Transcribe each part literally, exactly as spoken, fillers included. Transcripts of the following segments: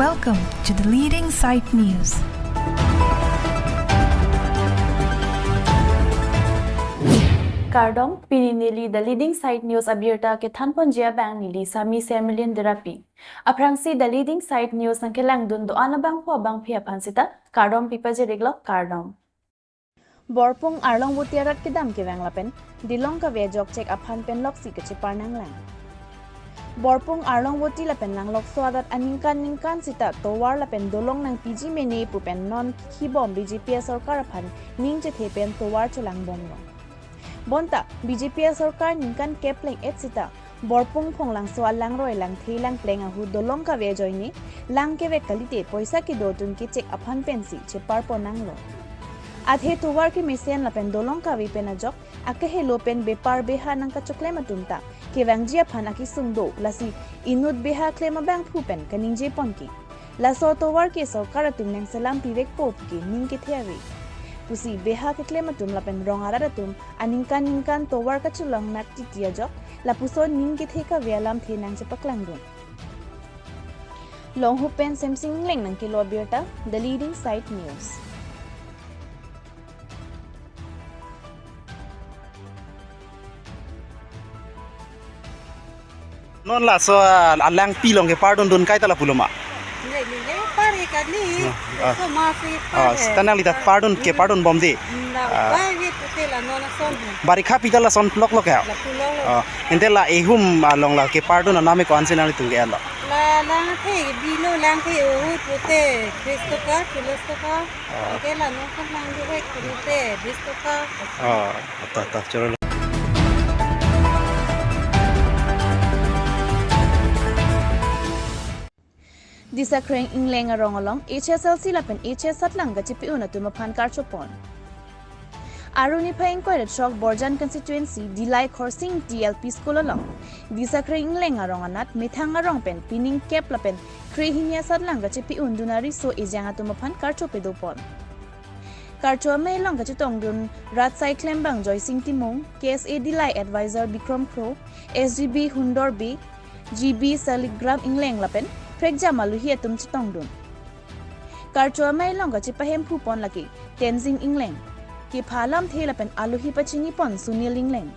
Welcome to the Leading Site News. Kardom, pini neli The Leading Site News abirta kethanponji abang neli Sami Semilin Derapi. Aphrangsi The Leading Site News nangkelangdun do-an abangphu abangphi aphan sita kardom pipajir-iklo, kardom. Borpung Arlongvoti arat kedam kevang lapen dolong kave ajok chek aphan pen loksi kachepar nanglang. Borpung Arlongvoti lapen Nanglokso arat aningkan ningkan sita tovar lapen dolong nangpiji mene pu pen non khibom B J P asorkar aphan ning chethe pen tovar chelangbomlo. Bonta B J P asorkar ningkan kep leng-et sita Borpung Phonglangso alangroi langthe langpleng ahut dolong kave ajoine lang kevek kalite poisa kedo atum kechek aphan pensi cheparpon nanglo. Athe tovar kemesen lapen dolong kave pen ajok akehelo pen bepar beha nangkachoklem atum ta kevangji aphan akesung do, lasi inut beha klem abangphu pen kaningjeponke. Laso tovar ke sorkar atum nangselam pivekpo puke ning kethe ave. Pusi beha keklem atum lapen rong arat atum aningkan ningkan tovar kachelong nat titi ajok lapuson ning kethe kave alamthe nangchepaklangdun. Longhu pen Semsing Engleng nangkelo abirta, The Leading Site News. Non laso, ah, alangpi along kepardundun kaita la pulo ma? Nilai, nilai, pare kali. Ah, ah. So, ma si Ah, pare. Sita nangli ta pardun, kepardunbomde. Hmm, la Ah. pare pute la non ason he. Barikha pi ta lason loklok ya? La pulo lo. Ah, ante la ehum along la kepardun anam ko-ansi nanglitum ke-etlo? La langthe, bilo langthe, oh, pute, Kristo ka, Kristo ka. Ah. Ke la non kan lang duhek, pute, Kristo ka. Ah, ta, ta, choro. Disakreng Engleng arong along H S L C lapen H S satlang kachepi-un atum aphan karchopon. Arni phai ingkoi ra throk Borjan constituency Dilai Khorsing T L P school along Disakreng Engleng arong anat methang arong pen pining kep lapen krehini asatlang kachepi-undun ariso ejang atum aphan karcho pedopon. Karcho amei along kachetongdun rat saiklembang Joysing Timung, K S A Dilai advisor Bikram Kro, S G B Hundor Bey, G B Saligram Engleng lapen prekjam alohi atum chetongdun. Karcho amei along kachepahemphupon lake Tenzing Engleng, kepha alamthe lapen alohi pachinipon Sunil Engleng.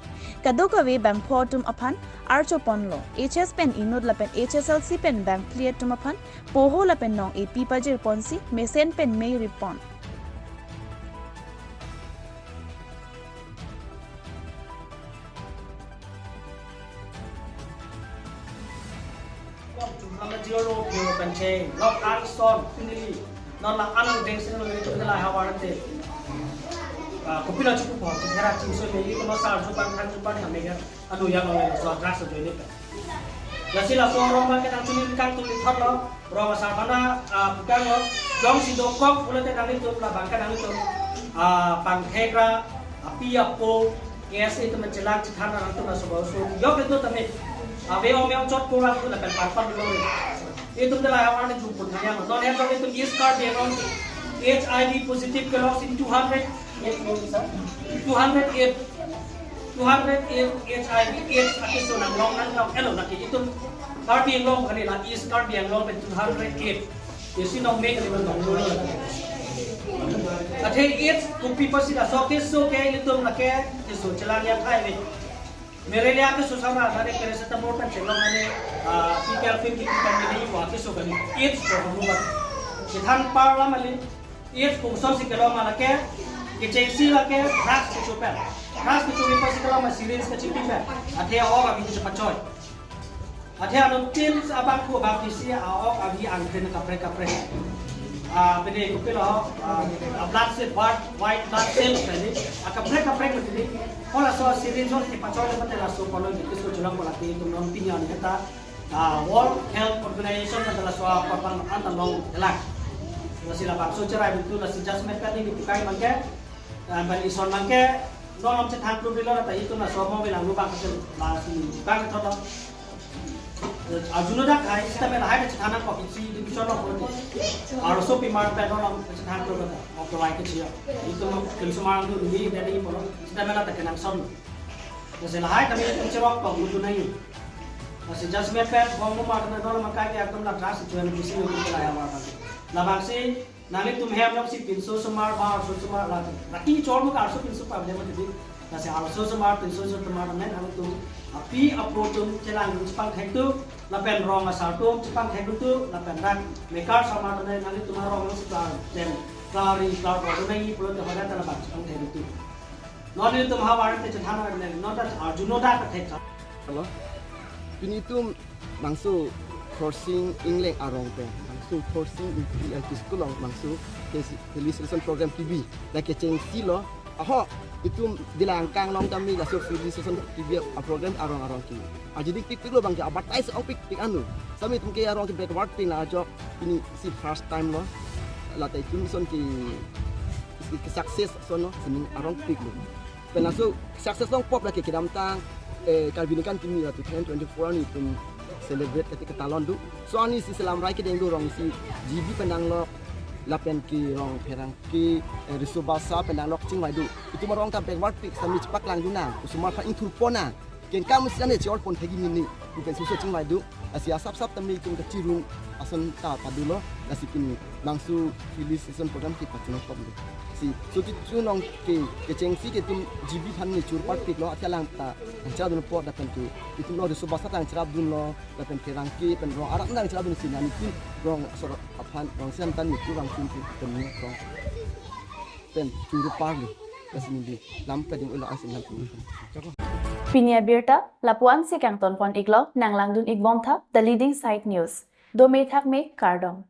Kadokave bangpho atum aphan archoponlo. H S pen inut lapen H S L C pen bangphli atum aphan poho lapen nong-epi pajirponsi mesen pen mei ripon. Chumham ajirlo pio pencheng, lok angson, pinili, non la anang deng sing lo itu la hawa ante. Ah, kopilo chukupo, chithera chingso me, ito ma sar jupan, thang jupan, kami kan, anu yang lo, so drugs so ini pen. Lasi laso rong abang ke nangchini kang tuli thot lo, rong asar mana, ah, bukan lo, jongsi dokok, pulote nanglitum, labang ke nanglitum, ah, pangthek ra, api apo, K S A atum chelang chethan nangtum laso bau so. Yok itu tame. Ave ong meong chot ko lang tu lapen parpar dulu. Itum de la hawa ni jumput nayang. Non hem jong itum East Karbi Anglong H I V positive kelongsi two hundred, two hundred eight, two hundred eight H I V AIDS akeso nanglong nanglong elo naki itum Karbi Anglong kali la East Karbi Anglong pen two hundred eight. Isi nong me kali nong dolo. Athe AIDS kopi apotsi laso keso ke itum lake keso chelang ya thai ni. Malaria keso sara nane paracetamol pen chelong nane, ah, fecal film kipi pen nane iwa keso kali. AIDS ko hamu ba. Kethan parlam ali AIDS kosonsi kelong ma lake, kechengsi lake drugs kecho pen. Drugs kecho pen apotsi kelong ma syringe kachipi pen. Athe a-ok avi kachepachoi. Athe anuttin abangphu abangphisi a-ok avi angkren kaprek kaprek. Ah, pine kopilo, ah, a blood cell, white, white blood cell tadi, a kaprek kaprek tadi. Halaso syringe kachepachoi le mate laso kolon keso chelong ko lake itum non pini an heta, ah, World Health Organization pen laso apor an ta long elak. Lasi labangso cherai betul lasi judgment pen ni bukai abang ke, ah, bang ison abang ke, non lam chethan pru bilo ta itum laso mo bilang lubang kecil lasi bukan thot. Arjuno dak hai, sita mela hai chethan ko isi division lo ko. Arloso pimar pen non lam chethan pru ta, apply ke chia. Itum kel sumang tu ni dari polo, sita mela ta kenangsot. Lasi lahai kami itum cherok ko mutu nai. Lasi judgment pen bom mo mar na dolo makai ke atum la trust chuan bisi no kula ya war. Labangsi nanglitum hem nong si pinso sumar ba arso sumar la. Laki chor mo arso pinso pa bele mo tadi. Lasi arso sumar pinso sumar men atum api apo atum chelang chepangthek tu, lapen rong asar atum chepangthek tu, lapen dak mekar sumar men nanglitum arong si klar tem klar ri klar ro nang i pulo te hoda ta labang chepangthek tu. Non nelitum ha warang te chethan ar ne non ta arjuno da ka thek. Hello. Pini itum bangso Khorsing Engleng arong pen, bangso Khorsing Engleng L P School along bangso felicitation program kebi, la kechengsi lo. Aho, itum dilang kang long kami laso felicitation kebi a program arong arong kebi. Ajidik tik tik lo bang ke advertise ong pik pik anu. Sami itum ke arong ke backward pik na ajok, pini si first time lo. Lata itum son ke, ke success son lo, sining arong pik lo. Pen laso success long pop lake kedamtang, eh, Karbi Ningkan Kimi la two thousand twenty-four ani itum celebrate kati ketalon do. So ani si selam rai kedeng do rong si G B pen danglok, lapen ke rong pherangke, eh, riso basa pen danglok chingvai do. Itum arong ta backward pik sami chepaklang do nang, osomar aphan ingthurpo nang. Kengkam si ane chor pon thegi mini, itum pen suso chingvai do. Lasi asap sap tame itum kachirung ason ta padulo, lasi pini bangso felicitation program kepachunong pon do. Si, so kichunong ke, kechengsi ke itum G B aphan ne chur parpik lo, athia lang ta, ang chira dun po dapen ke, itum lo riso basa tang chira dun lo, dapen pherangke, pen rong arat tang chira dun si nani itum rong asor aphan, rong sian tan itum rong chun pen rong. Pen churu parli, lasi neli lam pading ula asin lam pun. Pini abirta, lapu-an si kangton pon iklo, nanglangdun ik bom tha, The Leading Side News. Dome thakme, kardom.